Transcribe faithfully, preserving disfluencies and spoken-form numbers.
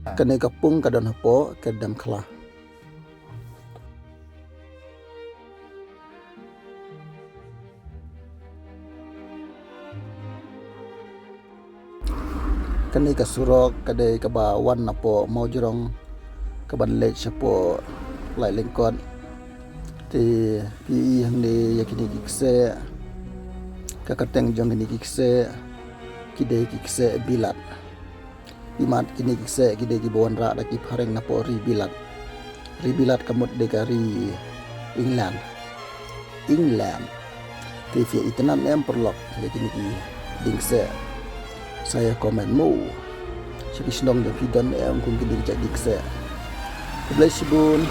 Kane ka pung ka don hapoh Kerdemkhla. Kane ka surok ka dei kaba wan napoh Mawjrong kaban leit shapoh Laitlyngkot. Te phi i hangne ïa kine ki kseh. Ka kyrteng jong kine ki kseh ki dei ki kseh bilat. Imat kine ki kseh ki dei kiba wanrah da ki phareng napoh ri bilat. Ri bilat ka mut dei ka ri England. England. Te phi itynnad ne em paralok ïa kine ki dieng kseh? Sa ïa comment mo. Sha ki shnong jong phi don ne em kum ki dieng kseh, dieng kseh? Khublei shibun.